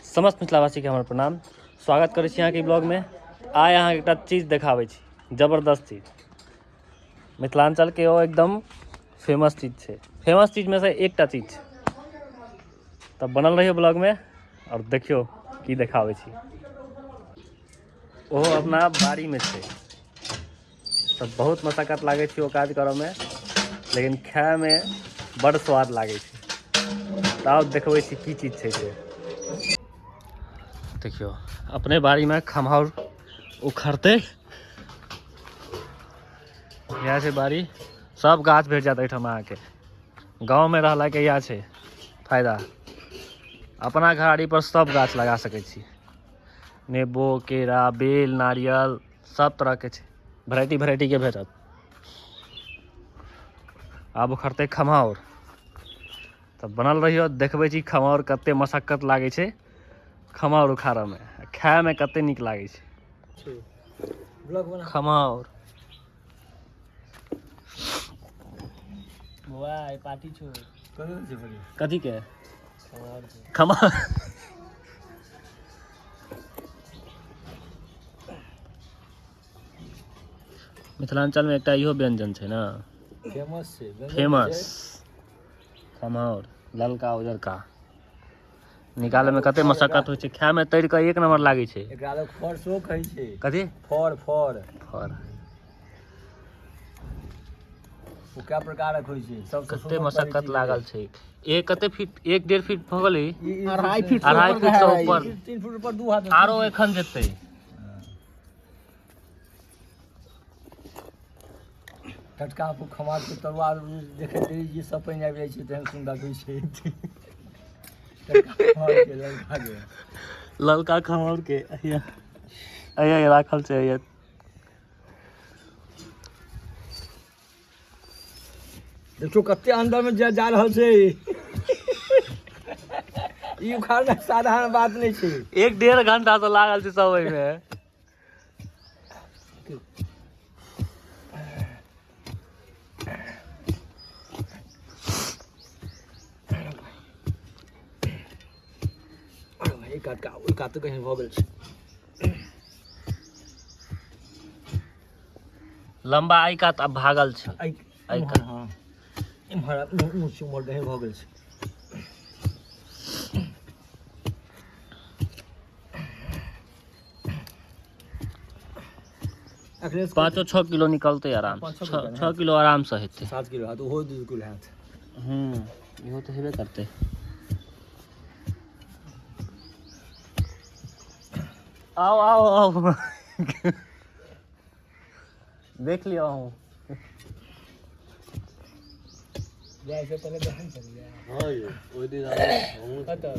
समस्त मिथिलावासीके हमर प्रणाम। स्वागत करै छी अहाँके ब्लॉगमे। आइ अहाँके एकटा चीज देखाबै छी, जबरदस्त चीज, मिथिलाञ्चलके ओ एकदम फेमस चीज छै, फेमस चीजमे से एकटा चीज छै। तऽ बनल रहियौ ब्लॉगमे आओर देखियौ की देखाबै छी। ओहो अपना बाड़ीमे छै, तऽ बहुत मशक्कत लागै छै ओ काज करऽमे, लेकिन खायमे बड्ड स्वाद लागै छै। तऽ आब देखबै छी की चीज छै से। देखियौ अपने बाड़ीमे खम्हाउर उखड़तै, इएह छै बाड़ी, सब गाछ भेट जायत एहिठाम अहाँके। गाँवमे रहलाके इएह छै फायदा, अपना घराड़ी पर सब गाछ लगा सकै छी, नेबो, केरा, बेल, नारियल, सब तरहके छै, वेराइटी वेराइटीके भेटत। आब उखड़तै खम्हाउर, तऽ बनल रहियौ, देखबै छी खम्हाउर कते मशक्कत लागै छै खम्हाउर उखाड़ऽमे, खायमे कते नीक लागै छै। खम्हाउर बौआ पार्टी छौ कथी के? खम्हाउर। मिथिलाञ्चलमे एकटा इहो व्यञ्जन छै ने, फेमस छै, फेमस खम्हाउर, ललका उजरका। निकालैमे कते मशक्कत होइ छै, खायमे तरि कऽ एक नम्बर लागै छै। एकरा लोक फर सेहो कहै छै। कथी? फर। फर। फर। ओ कए प्रकारक होइ छै सबसँ कते मशक्कत लागल छै। एक कते फीट, एक डेढ़ फीट भऽ गेलै, 2.5 फीट, 2.5 फीट से ऊपर, 3 फीट ऊपर, 2 हाथ आरो एखन जेतै। टटका खमार के तरुआ देखैत रही जे सब पानि आबि जाइ छै, तेहन सुन्दर होइ छै टटका खम्हार के, ललका के, ललका खम्हार के। अहिया अहिया राखल छै अहिया। देखियौ कते अंदर में जा जा रहल छै। ई उखाड़ना साधारण बात नहि छै। एक डेढ़ घंटा से लागल छै सब ओहिमे। अरे भाई, एक कात का ओहि कात कहीं भऽ गेल छै। लम्बा एहि कात आब भागल छै। एहि एहि इम्हर, हँ इम्हर ऊँच उम्हर कहीं भऽ गेल छै। अखने 5-6 किलो निकलतै आराम। पाँच छओ किलो। 6 किलो आराम से हेतै। 7 किलो हैत, ओहो 2 किलो हैत। इहो तऽ हेबे करतै। आओ आओ आओ, देख लियौ अहूँ। जाइ से पहिले देखै छलियै। हँ यौ, ओहि दिन हमहूँ कतऽ?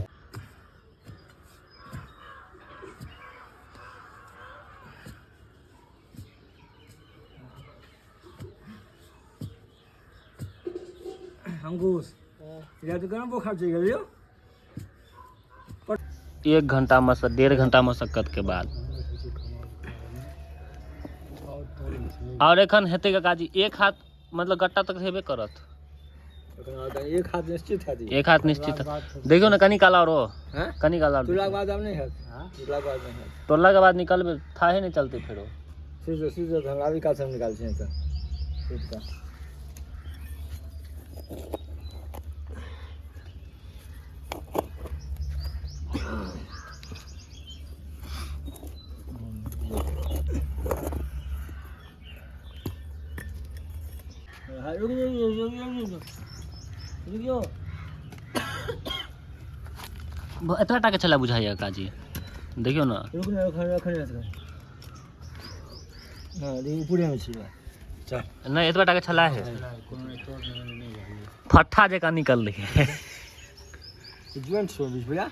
अंकुश, इधर तऽ गरम बोखार चलि गेल यौ। एक घंटा में से 1.5 घंटा मशक्कत के बाद और एखन हेतै काकाजी, एक हाथ मतलब गट्टा तक हेबे करत। एखन एक हाथ निश्चित हैत ई। एक हाथ निश्चित। देखियौ ने कनी काल आरो। हैं? कनी काल आरो। टोलाके बाद आब नहि हैत, टोलाके बाद नहि हैत। टोलला के बाद निकलबै, थाहे नहि चलतै फेरो। सुति सुति, हमरा अभी काल से हम निकाल छियै तऽ सुति कऽ। हाँ, रुक रुक रुक रुक रुक रुक रुक रुक। एतबा टा के छलै बुझाइया काजी, देखियौ ने। रुक ने, एखन एखन एखन। हँ, ऊपरेमे छी बा। चल। नहि, एतबा टा के छलै है, फट्ठा जकाँ निकललै। ज्वाइंट छौ बीच भैया।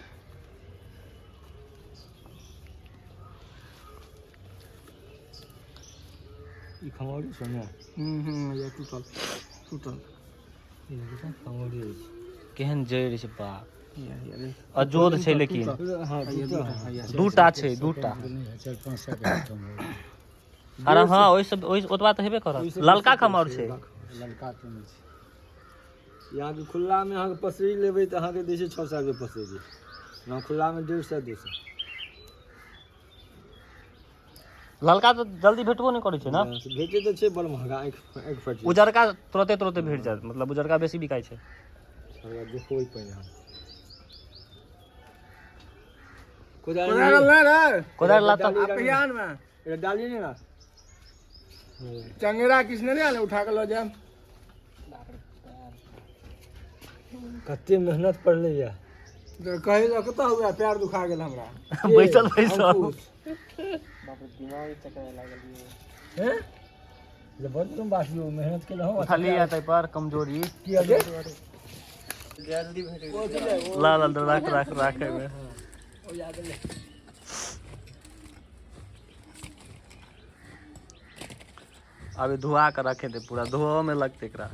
ई खमौरी छौ ने? हूँ, टूटल टूटल। ई देखियौ, खमौरी अछि। केहन जड़ि छै बाप, अजोध छै लेकिन। हँ, टूटल हँ। दूटा छै, दूटा। अरे हँ, ओहिसँ ओहि ओतबा तऽ हेबे करत। ललका खमौर छै। ललका तऽ नहि छै। अहाँके खुल्लामे अहाँके पसरी लेबै तऽ अहाँके दै छै 600 रुपये पसरी। ना खुला में 150 200। ललका तऽ जल्दी भेटबो नहि करै छै ने। भेटै तऽ छै बड़ महगा, आँखि आँखि फटि जेतै। उजरका तुरते तुरते भेट जायत, मतलब उजरका बेसी बिकाइ छै। एकरा देखबै पहिने हम। कोदारि कोदारि ला तऽ अभियान में एकरा डालिए ने ना। चंगेरा किसने नहीं आले उठा के लो जाए। कते मेहनत पड़लै या। तो कहे जो कतऽ हुआ पैर दुखा गेल हमरा। बैसल बैसल हैं जे बड़ तुम बासियो मेहनत केलहुँ। उठलियै ताहि पर कमजोरी। किया गे? ला ला राख राख राख एहिमे। अभी धुआ के रखे दे, पूरा धुओ में लगते एकरा।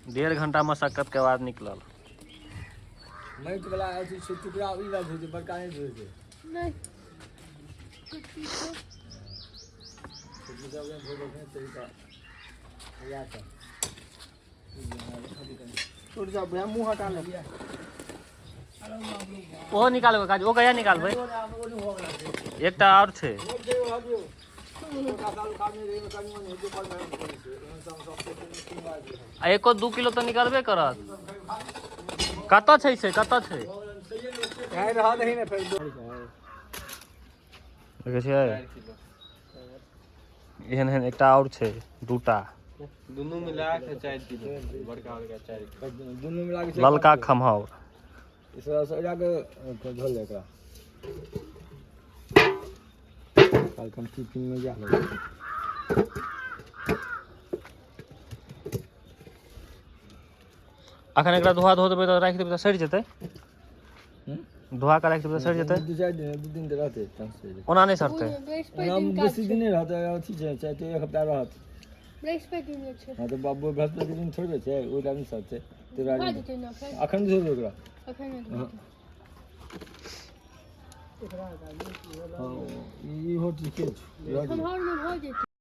1.5 घंटा मशक्कत के बाद निकलल। माटि वाला अथी छै टुकड़ा, ई बात होइ छै, बड़का नहि होइ छै। नहीं। छोटकी सब नहि धोबै छै, तरीका इएह तऽ। छूट जाओ भैया, मुंह हटा ले भैया। ओहो निकालबै काज, ओ कहिया निकालबै? एकटा आओर छै। आ एको 2 किलो तऽ निकलबे करत। कतऽ छै से, कतऽ छै? है रहा नहीं ने फिर। देखै छियै, एहन एहन एकटा आओर छै, दूटा। दुनू मिला के 4 किलो, बड़का बड़का 4 किलो। दुनू मिला के ललका खम्हाउर। एकरा धो ले एकरा। काल्हि हम टिफिन में जा लेबै। अखन एकरा धोआ धो देबै तऽ राखि देबै तऽ सड़ि जेतै। धोआ कऽ राखि देबै तऽ सड़ि जेतै। 2-4 दिन, 2 दिन तऽ रहतै तहन। ओना नहि सड़तै। बृहस्पति ओना दिन काज बेसी छै। दिन नहि रहतै, अथी छै, चाहे तऽ 1 हफ्ता रहत। बृहस्पति दिन छै। हँ तऽ बाबू बृहस्पति दिन थोड़बे छै, ओहि टाइम सड़तै। भऽ जेतै ने फेर। अखन धोबै ओकरा। अखन नहि धोतै। हँ, इहो ठीके छै, रहऽ दियौ। खम्हाउर में भऽ जेतै।